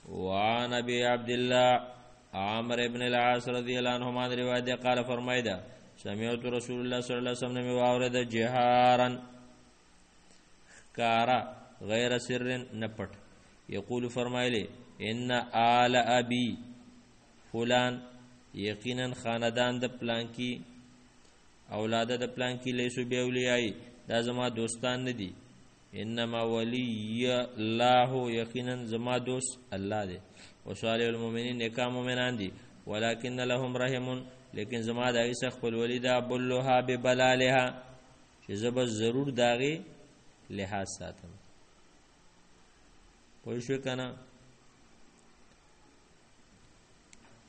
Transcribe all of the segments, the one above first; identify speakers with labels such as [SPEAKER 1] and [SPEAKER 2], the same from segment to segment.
[SPEAKER 1] وعن ابي عبد الله عمرو ابن العاص رضی الله عنهما روایت ده، قال فرمای ده سمعت رسول الله صلی الله علیه وسلم واورد جهارا کارا غیر سر نپټ، یقول فرمایلی ان آل ابي فلان، یقینا خاندان د پلان کی اولاده د پلان کی لیسو بی اولیائی، دا زما دوستان نه دي، انما ولی الله، یقینا زما دوست الله دی، وصالح المؤمنین نیکان مؤمنان دي، ولكن لهم رحم، لیکن زما د هغې څخه خپل ولی ده، بلها ببلالها، چې زه به ضرور د هغې لحاظ ساتم. پوه شوې که نه؟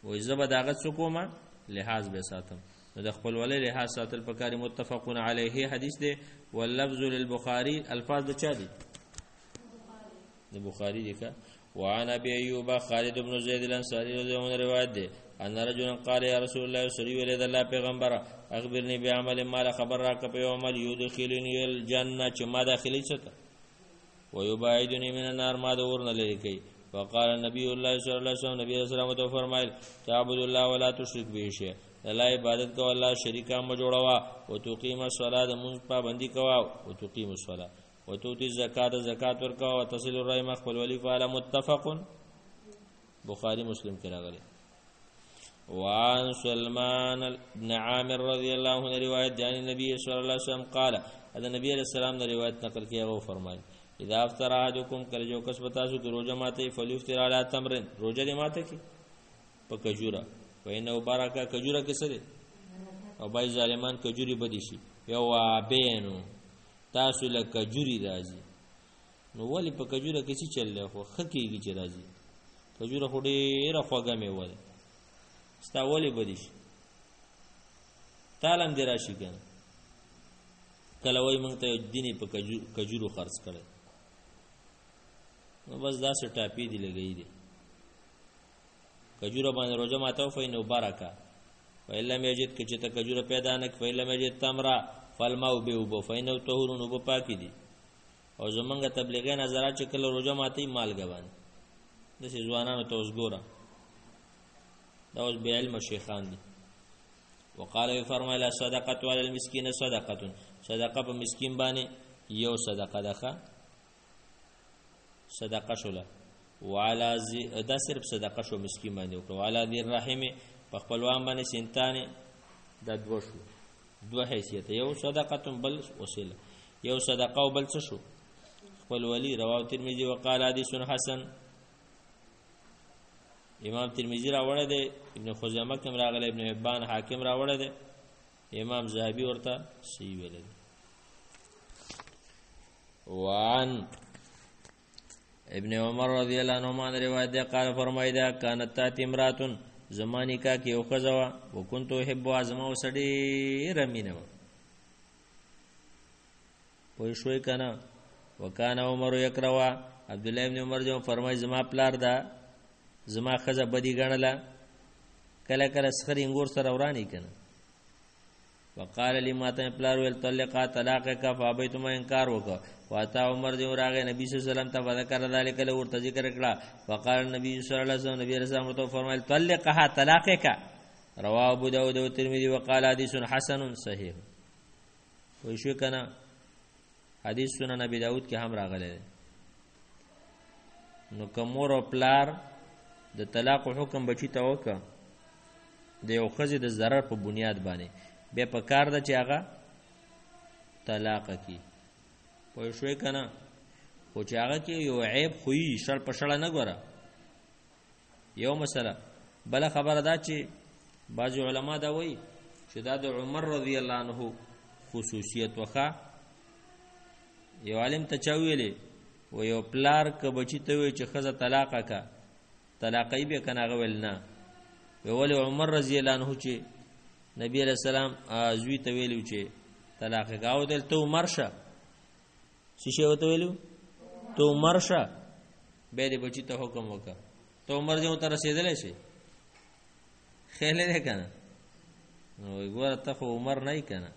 [SPEAKER 1] وایي زه به د هغه څه کومه لحاظ به ساتم. نو د خپلولۍ لحاظ ساتل پکار. متفقون علیه حدیث دی. واللفظ للبخاری، الفاظ د چا دي؟ د بخاری دی. که وعن ابي ايوب خالد بن زيد الانصاري رضی الله عنه روایت دی ان رجلا قال يا رسول الله صلی الله علیه وسلم پیغمبر اخبرني بعمل، ما خبر راک په عمل يدخلني الجنه، چې ما داخلي چته، ويباعدني من النار، ما د اور نه لري کوي. وقال النبي الله صلی الله علیه وسلم، نبی رسول الله ته فرمایل تعبد الله ولا تشرك به شيئا، الله عبادت کوه، الله شریکان مه جوړوه، وتقیم الصلاه، د مونځ پابندي کوه، وتقیم الصلاه وتؤتي الزکات، زکات ورکوه، وتصل الرحم، خپل ولی فعل. متفق، بخاری مسلم کې راغلی. وعن سلمان بن عامر رضی الله عنه روایت دی عن النبي صلی الله علیه وسلم قال، هذا نبی علیہ السلام نے روایت نقل کیا، وہ فرمائے اذا افطر احدکم، کله جو کس بتاسو کې روزه ماته، فلیفطر علی تمر، روزه دې ماته کی په کجوره، وینه برکه. کجوره کې څه دی؟ او بای ظالمان کجوري بدی شي، یو وابینو تاسو له کجوري راځي، نو ولی په کجوره کې څه چل؟ خو خکېږي چې راځي، کجوره خو ډېره خوږه میوه ده، ستا ولی بدی شي؟ تالم دی راشي کنه. کله وای مونږ ته دیني په کجورو خرڅ کړي، نو بس دا څه ټاپی دی لګی دی. کجوره باندې روزه ماته فینو برکه. فإن یجد، که چې ته کجوره پیدا نه، فإن یجد تمرا فالماء، به وبو، فإنه طهور، نو پاکي دي. او زمونږ تبلیغین حضرات چې کله روزه ماتي مالګه باندې، داسې ځوانانو ته اوس ګوره، دا اوس بې علمه شیخان دي. وقال فرمایله صدقه علی المسکین صدقه، صدقه په مسکین باندې یو صدقه ده، صدقه شوله. وعلى دا صرف صدقه شو مسکین باندې وکړه. وعلى ذی الرحم، په خپلوان باندې سنتان، دا دوه شو، دوه حیثیت، یو صدقه بل وسیله، یو صدقه او بل څه شو؟ خپل ولی. رواه ترمذی وقال حدیث حسن. امام ترمذی راوړی دی، ابن خزیمه کوم راغلی، ابن حبان، حاکم راوړی دی، امام ذهبی ورته صحیح ویل دی. وعن ابن عمر رضی الله عنهما روایت ده، قال فرمای ده كانت تاتي امراه، زمانی کا کې یو ښځه وه، وکنت احبها، زما ورسره ډېره مینه وه. پوه شوې که نه؟ وکان عمر یکرهها، عبدالله ابن عمر جو فرمای زما پلار ده زما ښځه بدي ګڼله، کله کله سخري انګور سره ورانی کنه. وقال لي، ماته پلار ویل طلقا، طلاق کا، فابیت، ما انکار وکړ. واتا عمر دی راغه نبی صلی الله علیه وسلم ته، فذكر ذلك له، ورته ذکر کړه. فقال النبي صلی الله علیه وسلم، نبی رسول الله ورته فرمایل طلقها، طلاق کا. رواه ابو داود او ترمذی وقال حدیث حسن صحیح. وای شو کنه؟ حدیث سنن ابي داود کې هم راغلی دی. نو کمور او پلار د طلاق حکم بچی ته وکړه د یو ښځې د ضرر په بنیاد باندې، بیا په کار ده چې هغه طلاق کی. پوه شوې که نه؟ خو چې هغه کې یو عیب خو یي، شړ په شړه نه ګوره. یو مسله بله خبره دا چې بعضې علما دا وایي چې دا د عمر رضی الله عنه خصوصیت وخه. یو عالم ته چا ویلې و یو پلار که بچی ته وی چې ښځه طلاقه که، طلاقوي به که نه؟ هغه ویل نه. وی ولې؟ عمر رضی الله عنه چې نبی علیہ السلام زوی ته ویلو چې طلاق کا، او دل ته عمر شه، څه شی ورته ویلو؟ ته عمر شه، بیا دې بچی ته حکم وکړه. ته عمر دې ته رسېدلی شي؟ خیال نه کنه؟ نو ګوره ته خو عمر نه کنه.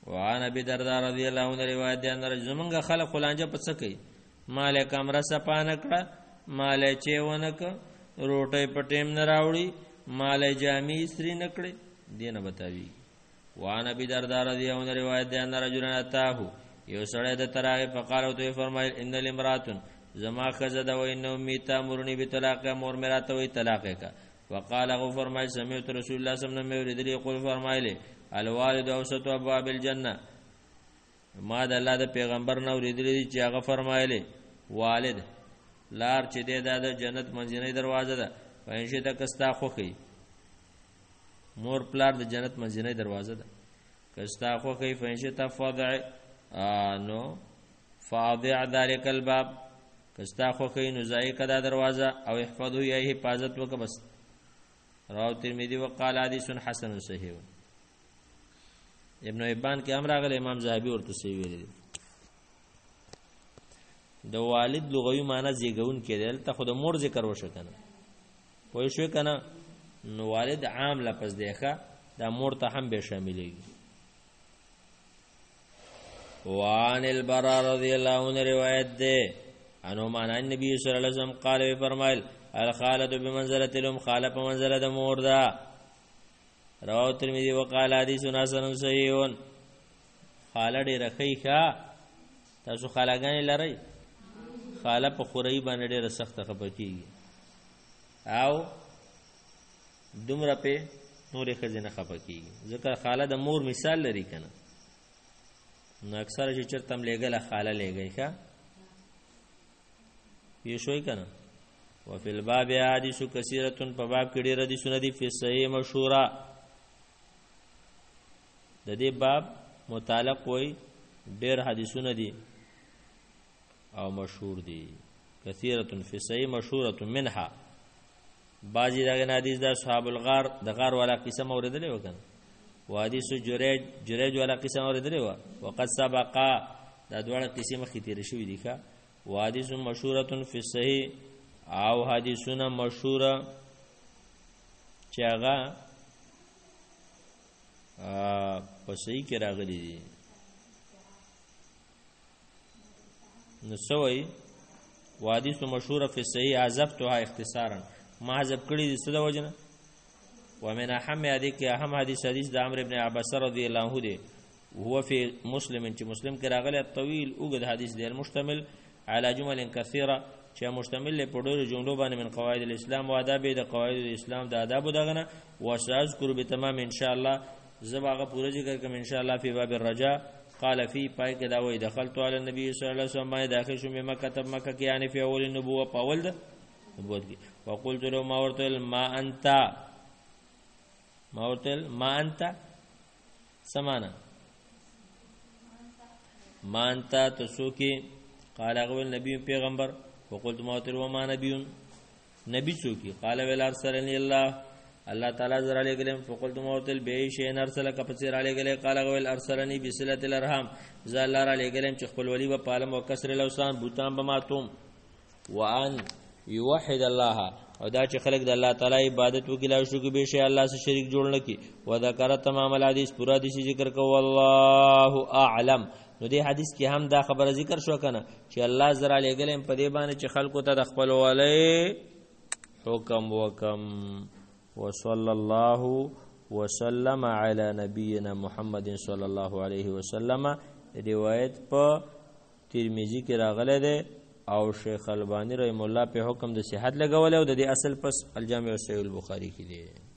[SPEAKER 1] وعن ابي درداء رضی الله عنه روایت دی ان زمونږ خلک خلانجه په څه کوي؟ مال کمره صفا نه کړه، مالې چې ونک، روټۍ په ټیم نه راوړي، مالې جامې استری نه کړې، دې نه بتاوي. وعن ابي درداء رضی الله عنه روایت ده ان رجلا اتاه، یو سړی د تراغه، فقال، او ته فرمایل، ان الامرات، زما خزه ده، و ان امي تامرني بطلاق، مور مې راته وی طلاق کا. وقال، غو فرمایل، سمعت رسول الله صلی الله علیه وسلم، اوریدلی یقول، فرمایلی، الوالد اوسط ابواب الجنه. ما د الله د پیغمبر نه اوریدلی چې هغه فرمایلی، والد، لار چې دی، دا د جنت منځنۍ دروازه ده. فإن شئت، که ستا خوښي، مور پلار د جنت منځنۍ دروازه ده، که ستا خوښي، فإن شئت فضع، نو فاضع ذلك الباب، که ستا خوښي نو ځای کدا دروازه، او احفظه، یا حفاظت وکړه بس. رواه ترمذی وقال حدیث حسن صحیح. ابن حبان کې امر راغلی، امام ذهبي ورته صحیح ویلی دی. د والد لغوي معنی زیږون کې دی، دلته خو د مور ذکر وشو کنه، پوه شو کنه؟ نو والد عام لفظ دی ښه، دا مور ته هم به شاملېږي. وعن البراء رضی الله عنه روایت ده انو معنا النبي صلی الله علیه وسلم قال، فرمایل، الخالة بمنزله الام، خاله په منزله د مور ده. رواه ترمذی وقال حدیث حسن صحیح. خاله ډیره ښه ښه. تاسو خالاګانې لرئ؟ خاله په خورۍ باندې ډیره سخته خپه کیږي او دومره په نورې ښځې نه خپه کیږي، ځکه خاله د مور مثال لري کنه. نو اکثره چې چېرته هم لېږله، خاله لېږئ ښه، یې شوی کنه. وفي الباب احادیث کثیرة، په باب کې ډېر حدیثونه دي، فی صحیح مشهوره. د دې باب متعلق وای ډېر حدیثونه دي او مشهور دي. کثیرة فی صحیح مشهورة، منها، بعضی دغه حدیث د اصحاب الغار، د غار والا قصه موردلې وکنه، وحدیث جریج، جریج والا قصه موردلې و، وقد سبق. دا دواړه قصې مخکې تیر شوې دي ښه. وحدیث مشهورة فی الصحیح، او حدیثونه مشهوره چې هغه په صحیح کې راغلي دي. نو سوی وحدیث مشهوره فی الصحیح حذفتها اختصارا، ما حذف کړی دي څه د وجنه. ومن اهم حدیث کې اهم حدیث، حدیث د عمرو ابن عبسه رضی الله عنه دی، هو فی مسلم، چې مسلم کې راغلی، طویل، اوږد حدیث دی، مشتمل على جمل کثیره، چې مشتمل له په ډېرو جملو باندې، من قواعد الاسلام و آداب، د قواعد الاسلام د آداب دغه نه. وساذكر بتمام ان شاء الله، زه به هغه پوره ذکر کوم ان شاء الله فی باب الرجاء. قال فی، پای کې دا وایي، دخلت علی النبي صلی الله علیه وسلم، باندې داخل شوم، مکه ته، مکه کې، یعنی فی اول النبوه، په اول د نبوت کې. وقلت له، ما ورته، ما انت، ما ورته، ما انت، سمانا ما انت، تسوکی؟ قال، غول، نبی، پیغمبر. وقلت، ما ورته، وما نبی، نبی څوک؟ قال، ویل، ارسلنی الله، الله تعالی زرا لګلم. فقلت، ما ورته، بأي شيء ارسلك، پسې را لګلې؟ قال، غویل، ارسلنی بصله الارحام، ز الله را لګلم چې خپل ولی به پالم، او کسر الاوثان، بوتان به ماتوم، وان یوحد الله، او دا چې خلک د الله تعالی عبادت وکړي، لا یشرکو به شیئا، الله سره شریک جوړ نه کی. وذکر تمام الحدیث، پورا حدیث ذکر کو. والله اعلم. نو دې حدیث کې هم دا خبره ذکر شو کنه چې الله زرا لګلم په دې باندې چې خلکو ته د خپل ولی حکم وکم. وصلى الله وسلم على نبينا محمد صلى الله عليه وسلم. روایت په ترمذی کې راغلی دی او شیخ البانی رحم الله په حکم د صحت لګول او د دې اصل پس الجامع صحیح البخاری کې دی.